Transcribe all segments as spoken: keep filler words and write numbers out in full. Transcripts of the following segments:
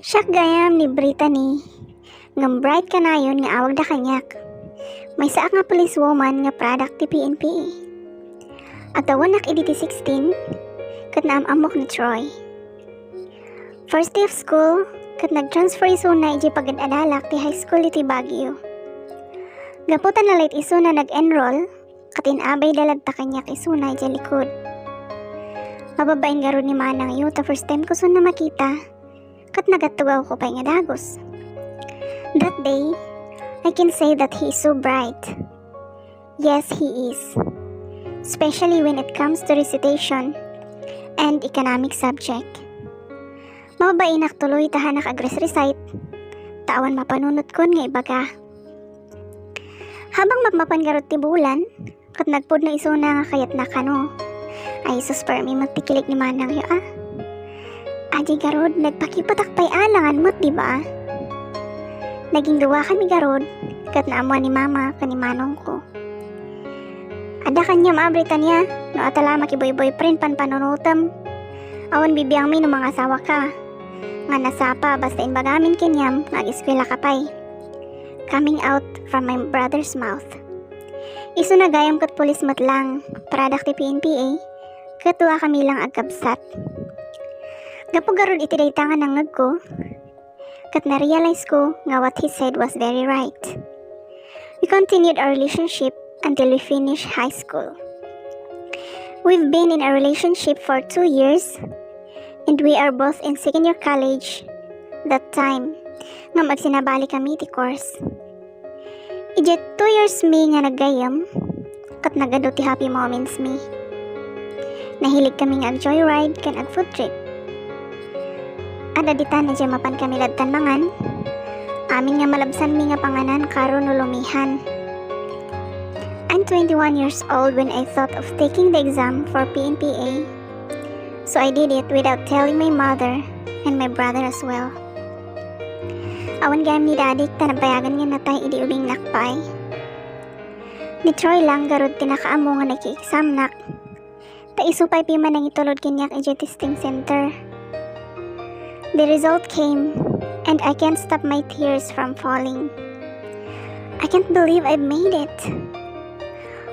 Siak gayam ni Brittany, ngem bright kanayon nga awagda kaniak. Maysaak nga policewoman nga product ti P N P A. Agtawennak idi ti sixteen, ket naam-ammok ni Troy. First day of school, ket nag-transfer isuna idiay pagad-adalak ti high school iti Baguio. Gapu ta na-late isuna nag-enroll, ket in-abayda latta kaniak isuna idiay likod. Mababain ngarud ni manangyo ta first time ko isuna makita, ket nagattugawko pay nga dagus. That day, I can say that he is so bright. Yes, he is. Especially when it comes to recitation and economic subject. Mababainak tuloy ta haanak agres-recite, ta awan mapanunotkon nga ibaga. Habang mapmapan ngarud ti bulan, ket nagpudno isuna nga kayatna kano. Ay sus, permi met ti kilig ni manangyo a. Adi ngarud, nagpakipatak pay alangan met, di ba? Naging duwa kami ngarud, ket naammuan ni mama ken ni manongko. Adda kaniam a, Brittany, no ata la makiboy-boyfriend panpanunotem. Awan bibiangmi no mangasawa ka. Nga nasapa basta imbagamin kaniam nga ag-eskuela ka pay. Coming out from my brother's mouth. Isuna gayam ket pulis met lang, product ti P N P A, ket dua kami lang agkabsat. Gapu garud iti dayta nga nangngegko, ket na-realize ko nga what he said was very right. We continued our relationship until we finished high school. We've been in a relationship for two years, and we are both in second year college that time, ngem agsinabali kami ti course. Idiay two years mi nga naggayyem, ket nagadu ti happy moments mi. Nahilig kami nga ag-joyride ken ag-food trip. Adda ditan idiay mapan kami ladtan mangan. Amin nga malabsan mi nga panganan karo no lumihan. I'm twenty-one years old when I thought of taking the exam for P N P A. So I did it without telling my mother and my brother as well. Awan gayam ni Daddy ta nabayagan nga natay idi ubingnak pay. Ni Troy lang garud ti nakaammo nga nakiexamnak. Ta isu pay piman nangitulod kaniak idiay testing center. The result came, and I can't stop my tears from falling. I can't believe I've made it.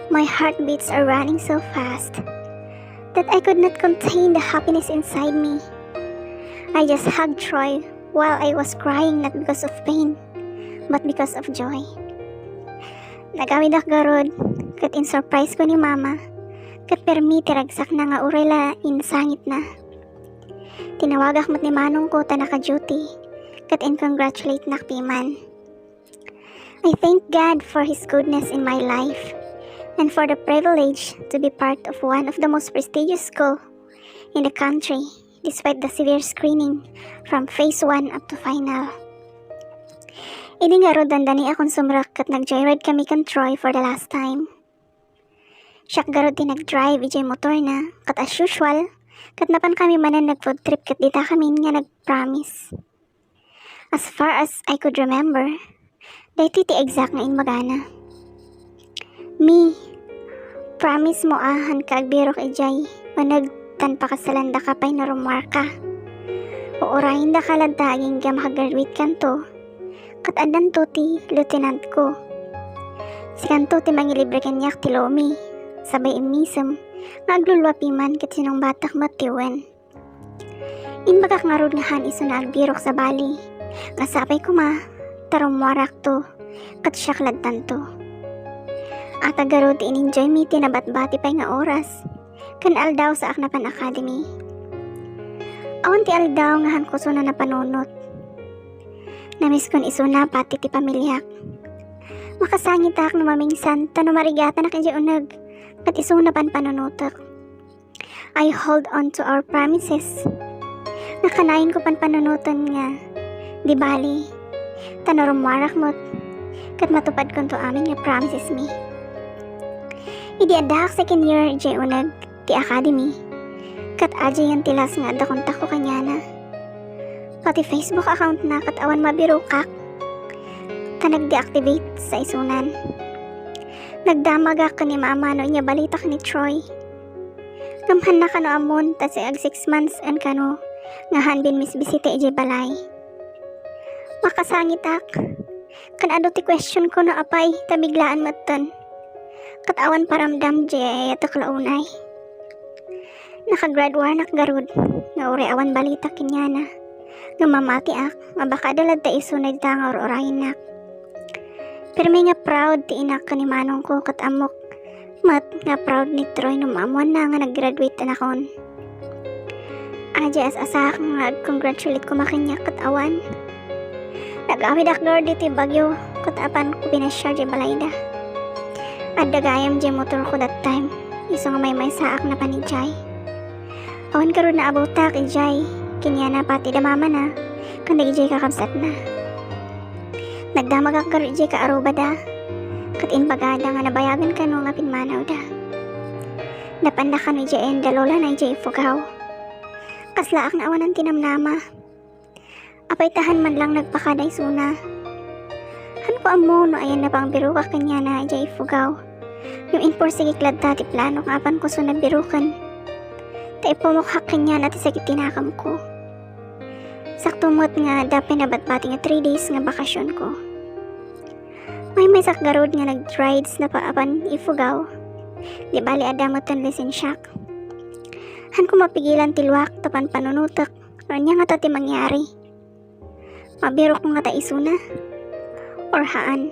My heartbeats are running so fast that I could not contain the happiness inside me. I just hugged Troy while I was crying, not because of pain, but because of joy. Nagawidak garud, ket in-surprise ko ni Mama, ket permi ti ragsakna nga uray la insangitna. Tinawagak met ni manongko ta naka-duty, ket in-congratulate-nak piman. I thank God for His goodness in my life and for the privilege to be part of one of the most prestigious school in the country, despite the severe screening from phase one up to final. Idi ngarud, dandani a konsumrek ket nag-joyride kami ken Troy for the last time. Siak garud ti nag-drive idiay motorna, ket as usual, ket napan kami manen nag-food trip ket dita kami nga nag-promise. As far as I could remember, daytoy ti exact nga imbagana. Mi, promise mo a haanka agbirok idiay uneg tan pakasalandaka pay no rummuarka. Uurayendaka latta agingga makagraduatekanto, ket addanto ti lieutenantko. Sikanto ti mangilibre kaniak ti lomi, sabay immisem nga aglulua piman ket sinungbatak met ti wen. Imbagak ngarud nga haan isuna agbirok sabali, nga sapay koma ta rummuarakto ket siak ladtanto. Ata garud ti in-enjoy mi ti nabatbati pay nga oras ken aldaw saak napan academy. Awan ti aldaw nga haanko isuna napanunot. Namiskon isuna pati ti pamiliak. Makasangitak no mamingsan ta no marigatanak idiay uneg ket isuna panpanunotek. I hold on to our promises. Nga kanayonko panpanunoten nga, di bali, ta no rummuarak met, ket matupadkonto amin nga promises mi. Idi addaak second year idiay uneg ti academy, ket adiayen ti last nga adda kontakko kaniana. Pati Facebook account na ket awan mabirokak, ta nag-deactivate sa isunan. Nagdamagak ken ni Mama no ania balitak ni Troy. Ngem haanna kano ammon ta say ag six months en kano nga haan binmisbisita idiay balay. Makasangitak. Kan adu ti question ko no apay ta biglaan metten. Ket awan paramdam diay ayatek la unay. Nakagraduarnak garud, nga uray awan balita kenkuana. Ngem mamatiak, mabakada latta isuna dita nga ur-urayennak. Permi nga proud ti inak ken ni manongko ket ammok met nga proud ni Troy no maammoanna nga nag-graduate anakon. Adi as-asaak nga ag-congratulate koma kaniak ket awan. Nag-awidak garud iti Baguio ket apanko pinasiar diay balayda. Adda gayam diay motorko that time, isu nga maymaysaak napan idiay. Awan garud naabutak idiay, kenkuana pati da mamana, ken dagidiay kakabsatna. Nagdamagak garud idiay kaarubada, ket imbagada nga nabayagan kano nga pimmanawda. Napanda kano idiay ayan da lolana idiay Ifugao. Kaslaak nga awanan ti namnama. Apay ta han man lang nagpakada isuna. Hanko ammo no ayanna pangbirokak kenkuana idiay Ifugao. Ngem imporsigik latta ti planok nga apanko isuna biroken. Ta ipumukak kenkuana ti sakit ti nakemko. Sakto met nga adda pay nabatbati nga three days nga bakasionko. Maymaysak garud nga nag-rides napan Ifugao. Di bali adda metten lisensiak. Hanko mapigilan ti luak ta panpanunotek no ania ngata ti mangyari. Mabirokko ngata isuna? Or haan?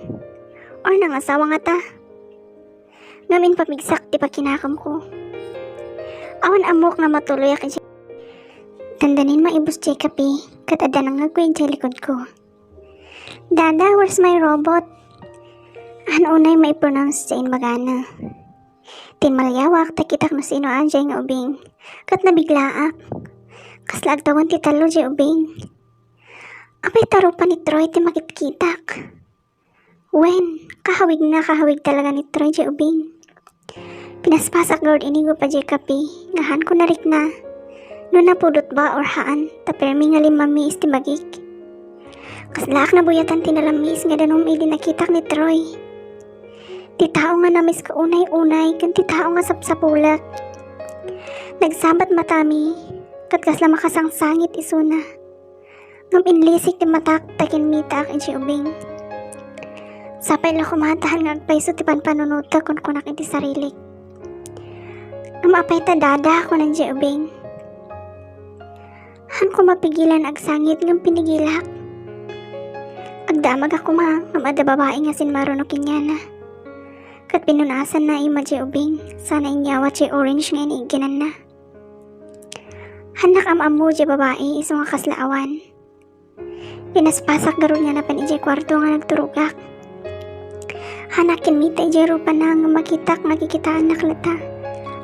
Or nangasawa ngata? Ngem impamigsak ti pakinakemko. Awan ammok nga matuloyak idiay. Dandanin maibus diay kape, ket adda nangngegko idiay likodko. "Dada, where's my robot?" Han unay maipronounce diay imbagana. Tinmaliawak ta kitak no sino adiay nga ubing, ket nabiglaak. Kasla agtawen ti tallo diay ubing. Apay ta rupa ni Troy ti makitkitak? Wen, kahawigna, kahawig talaga ni Troy diay ubing. Pinaspasak garud inigo pay diay kape, nga hanko narikna no napudot ba or haan, ta permi nga limmamiis ti bagik. Kaslaak nabuyatan ti nalamiis nga danum idi nakitak ni Troy. Ti tao nga namisko unay-unay ken ti tao nga sapsapulek. Nagsabat matami, ket kasla makasangsangit isuna. Ngem inlisik ti matak ta kimmitaak idiay ubing. Sapay la koma ta han nga agpayso ti panpanunotek, kunkunak iti sarilik. Ngem apay ta, Dada, kunak idiay ubing. Hanko mapigilan agsangit ngem pinigilak. Agdamagak koma ngem adda babai nga simmaruno kenkuana. Ket pinunasanna ima diay ubing, sana inyawat diay orange nga iniigginanna. Hannak am-ammo diay babai isu nga kasla awan. Pinaspasak garud nga napan idiay kuarto nga nagturogak. Hannak kimmita idiay rupana nga makitak nga kikitaannak latta.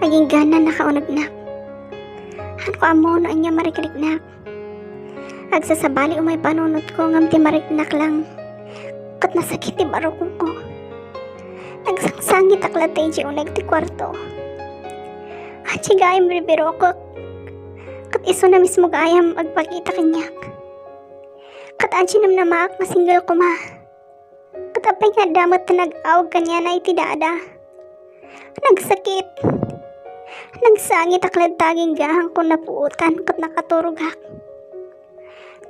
Agingga nga nakaunegnak. Hanko ammo no ania marikriknak. Agsasabali umay panunotko ngem ti mariknak lang ket nasakit ti barukongko. Nagsangsangitak latta idiay uneg ti kuarto. Adi gayam ribirokek. Ket isuna mismo gayam agpakita kaniak. Ket adi namnamaak nga single koma. Ket apay nga adda met ti nag-awag kaniana iti Dada? Nagsakit. Nagsangitak latta agingga hanko napuotan ket nakaturogak.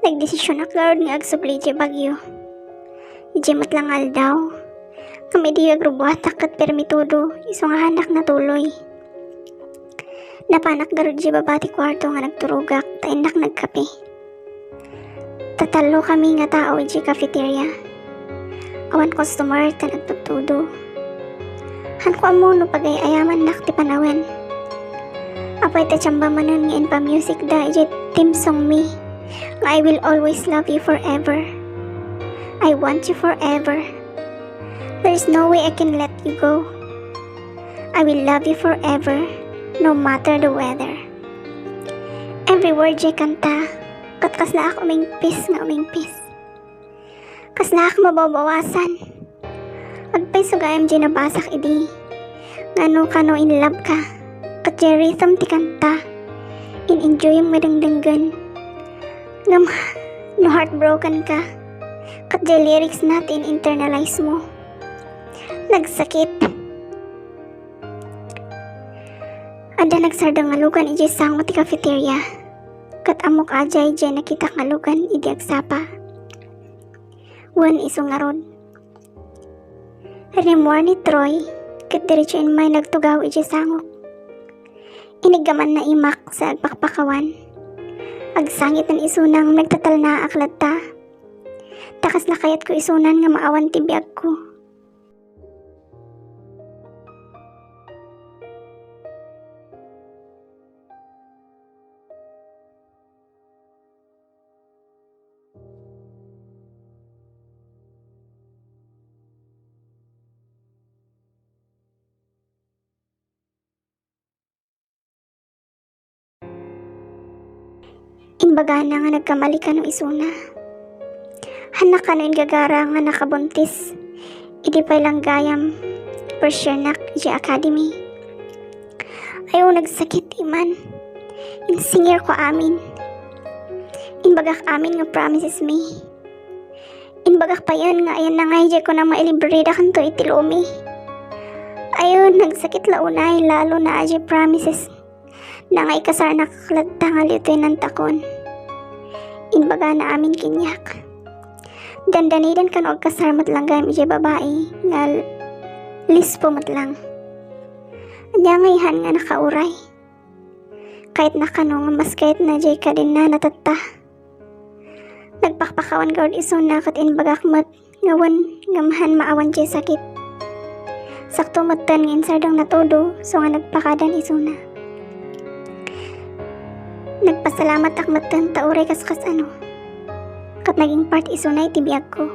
Nagdesisionak garud nga agsubli idiay Baguio. Idiay met la nga aldaw, ngem idi agrubbuatak ket permi todo, isu nga hannak natuloy. Napanak garud idiay baba ti kuarto nga nagturogak, ta innak nagkape. Tatallokami nga tao idiay cafeteria. Awan customer ta nagtudtudo. Hanko ammo no pagay-ayamannak ti panawen. Apay ta tsamba manen nga impamusicda idiay theme song mi nga "I will always love you forever. I want you forever. There is no way I can let you go. I will love you forever, no matter the weather." Every word diay kanta, ket kaslaak umingpis nga umingpis. Kaslaak mabawbawasan. Agpayso gayam diay nabasak idi nga no kano in love ka, ket diay rhythm ti kanta, in-enjoyem nga dengdenggen. Ngem no heartbroken ka, ket diay lyrics na ti in-internalize mo. Nagsakit. Adda nagsardeng nga lugan idiay sango ti cafeteria, ket ammok adiay diay nakitak nga lugan idi agsapa. wen isu ngarud. Rimmuar ni Troy, ket diretso immay nagtugaw idiay sangok. Iniggamanna imak sa agpakpakawan. Agsangiten isuna nga nagtatalnaak latta. Ta kasla kayatko isunan nga maawan ti biagko. Imbagana nga nagkamali kano isuna. Hannak kano inggagara nga nakabuntis idi pay lang gayam first year nak idiay academy. Ayo, nagsakit, Iman. Insingirko amin. Imbagak amin nga promises mi. Imbagak payen nga ayanna nga idiay kunam nga ilibreda kanto iti lumi. Ayo, nagsakit la unay, lalo na idiay promises na nga ikasarnak latta nga lieutenantakon. Imbagana amin kaniak. Dandaniden kano agkasar met lang gayam idiay babai nga l-, lispo met lang. Ania nga ihan nga nakauray? Kayatna kano nga mas kayatna diay kadennana tatta. Nagpakpakawan garud isuna ket imbagak met nga wen ngem han maawan diay sakit. Sakto metten nga insardengna todo, so nga nagpakadan isuna. Nagpasalamat ak metten ta uray kaskas-ano. Ket naging part isuna iti biagko.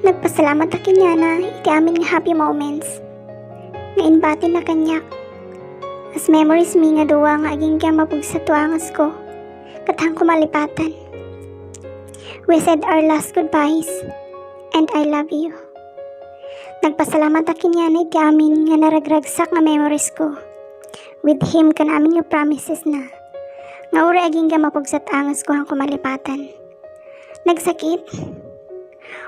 Nagpasalamat ak kaniana iti amin nga happy moments nga imbatina kaniak. As memories mi nga dua nga agingga mapugsato angesko, ket hanko malipatan. We said our last goodbyes, and I love you. Nagpasalamat ak kaniana iti amin nga naragragsak nga memories ko with him ken amin nga promises na nga uray agingga mapugsat angesko hanko malipatan. Nagsakit?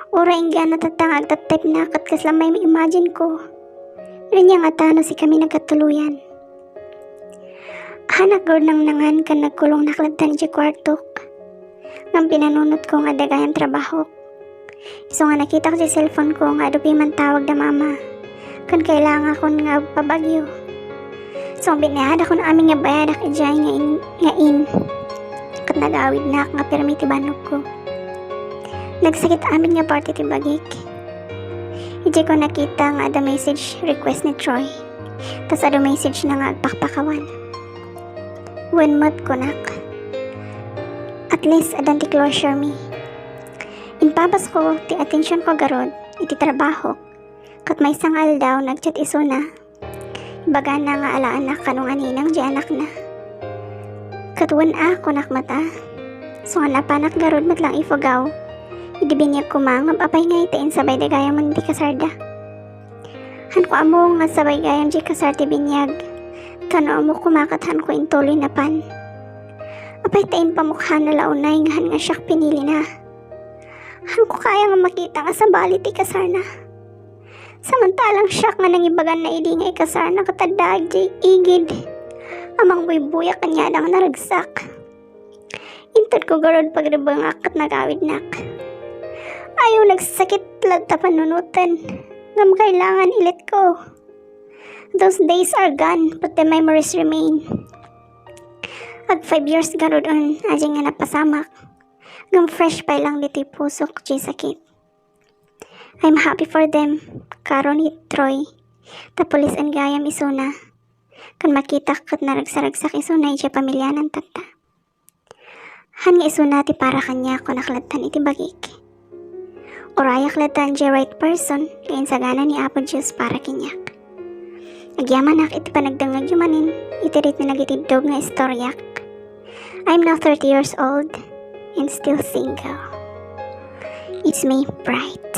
Uray inggana tatta nga agtattipna ket kasla maim-imagine ko no ania ngata no sikami nagkatuloyan. Hanak garud nangnangan ken nagkulongnak latta idiay kuartok. Ngem pinanunotko nga adda gayam trabahok. Isu nga nakitak ti cellphone ko nga adu pay mantawag da mama. Ken kailangakon nga agpabagyo. So, binayadak kun amin nga bayadak idiay nga in-, nga in. Ket nagawidnak nga pirmi ti bannogko. Nagsakit amin nga parte ti bagik. Idiay ko nakita nga adda message request ni Troy. Tas adu message na nga agpakpakawan. Wen met kunak. At least, addan ti closure mi. Impabasko ti attention ko garud iti trabaho. Ket maysa nga aldaw, nag-chat isuna. Ibagana nga alaanak kano nga ninang diay anakna. Ket wen a, kunak met a. So nga napanak garud met lang ipugaw. Idi biniag koma, ngem apay ngay ta insabay da gayam ti kasarda. Hanko ammo nga sabay gayam diay kasar ti biniag. Ta no ammo koma ket hanko intuloy napan. Apay ta impamukhana la unay nga han nga siak pinilina. Hanko kaya nga makita nga sabali ti kasarna. Samantalang siak nga nangibaganna idi nga ikasarna ket adda diay igid a mangbuybuya kaniada nga naragsak. Inted ko garud pagrebengak ket nagawidnak. Ayo, nagsakit latta panunoten, ngem kailangan iletko. Those days are gone, but the memories remain. Ag five years garud on, ayan nga napasamak. Ngem fresh pay lang ditoy pusok diay sakit. I'm happy for them, Karo ni Troy. Ta pulis-en gayam isuna. Ken makitak ket naragsaragsak isuna idiay pamilianan tatta. Han nga isuna ti para kaniak, kunak lattan iti bagik. Urayak lattan diay right person nga insagana ni Apo Dios para kaniak. Agyamanak iti panagdengngegyo manen iti ritneg iti iddog nga istoriak. I'm now thirty years old and still single. It's me, Bright.